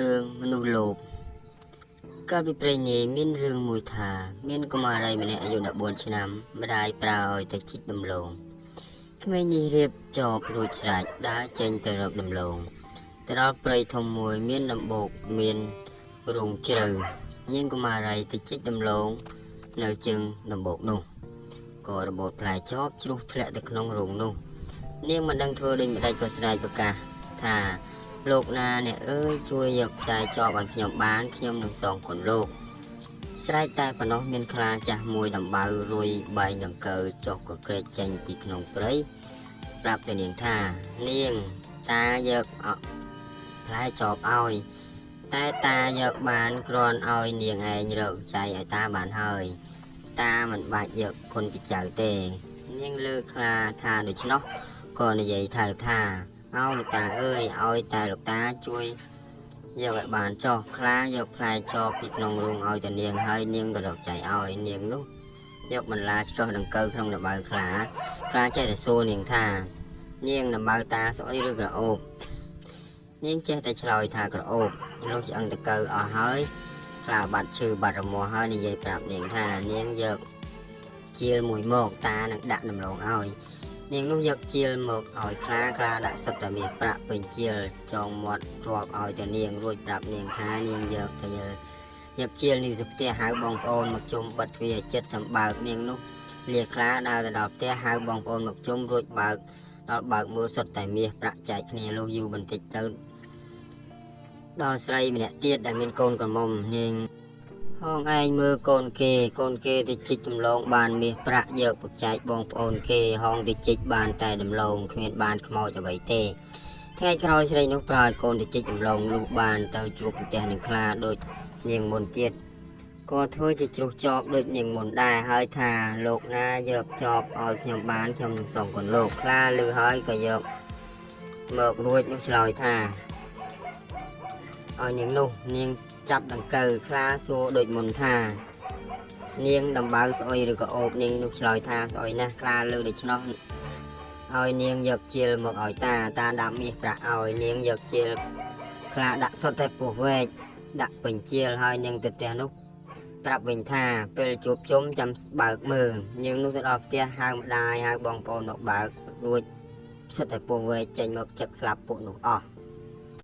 រឿងមនុស្សលោភកាលពីព្រេងនាយមានរឿងមួយថា មានកុមារីម្នាក់អាយុ14ឆ្នាំម្ដាយប្រើឲ្យទៅជីកដំឡូងក្មេងនេះរៀបចបរួចស្រេចដើរចេញទៅរកដំឡូងទៅដល់ព្រៃធំមួយមានដំបូកមានរូងជ្រៅនាងកុមារីទៅជីកដំឡូងនៅជើងដំបូកនោះក៏របូតផ្លែចបជ្រុះធ្លាក់ទៅក្នុងរូងនោះនាងមិនដឹងធ្វើដូចម្តេចក៏ស្រែកប្រកាសថា លោកណាអ្នកអើយជួយយកផ្លែចបឲ្យខ្ញុំបានខ្ញុំនឹងសងគុណលោកស្រែកតែប៉ុណ្ណោះមានខ្លាចាស់មួយដំបៅរុយបែងដង្កូវចុះក៏ក្រែកចេញពីក្នុងព្រៃប្រាប់ទៅនាងថានាងតាយកអផ្លែចបឲ្យតែតាយកបានគ្រាន់ឲ្យនាងឯងរកចៃឲ្យតាបានហើយតាមិនបាច់យកគុណពីចៅទេនាងលើកខ្លាថាដូច្នោះក៏និយាយថៅថា អោលោកតាអើយឲ្យតែលោកតាជួយយកឲ្យបានចោះខ្លាយកផ្លែចបពីក្នុងរូងឲ្យតានាងហើយនាងក៏រកចៃឲ្យនាងនោះយកបន្លាឆ្កឹះដង្កូវក្នុងដំបៅខ្លាខ្លាចេះតែសួរនាងថានាងដំបៅតាស្អុយឬក្រអូបនាងចេះតែឆ្លើយថាក្រអូបលុះឆ្អឹងដង្កូវអស់ហើយខ្លាបាត់ឈឺបាត់រមាស់ហើយនិយាយប្រាប់នាងថានាងយកជាលមួយមកតានឹងដាក់ដំឡូងឲ្យ នាងនោះយកជាលមកឲ្យខ្លាខ្លាដាក់សុទ្ធតែមាសប្រាក់ពេញជាលចងមាត់ជាប់ឲ្យទៅនាងរួចប្រាប់នាងថានាងយកទៅយកជាលនេះទៅផ្ទះហៅបងប្អូនមកជុំបិទទ្វារចិត្តសម្បើកនាងនោះលាខ្លាដើរទៅដល់ផ្ទះហៅបងប្អូនមកជុំរួចបើកដល់បើកមើលសុទ្ធតែមាសប្រាក់ចែកគ្នាលុះយូរបន្តិចទៅដល់ស្រីម្នាក់ទៀតដែលមានកូនក្រមុំនាង ហងឯងមើលកូនគេកូនគេទៅជីកដំឡូងបានមាសប្រាក់យកបចែកបងប្អូនគេហងទៅជីកបានតែដំឡូងគ្មានបានខ្មោចអ្វីទេថ្ងៃក្រោយស្រីនោះប្រើឲ្យកូនទៅជីកដំឡូងលុះបានទៅជួបប្រទះនឹងខ្លាដូចនាងមុនទៀតក៏ធ្វើជាជ្រុះចបដូចនាងមុនដែរហើយថាលោកណាយកចបឲ្យខ្ញុំបានខ្ញុំនឹងសងគុណលោកខ្លាឮហើយក៏យកមករួចនោះឆ្លើយថាឲ្យនាងនោះនាងចាប់ដង្កូវខ្លាសួរដូចមុនថា នាងដំបៅស្អុយឬក៏អូបនាងនោះឆ្លើយថាស្អុយណាស់ខ្លាលើដូច្នោះឲ្យនាងយកជាលមកឲ្យតាតាដាក់មាសប្រាក់ឲ្យនាងយកជាលខ្លាដាក់សុទ្ធតែពោះវែកដាក់ពេញជាលហើយនាងទៅផ្ទះនោះប្រាប់វិញថាពេលជួបជុំចាំបើកមើលនាងនោះទៅដល់ផ្ទះហៅម្ដាយហៅបងប្អូនមកបើករួចសុទ្ធតែពោះវែកចេញមកចឹកស្លាប់ពួកនោះអស់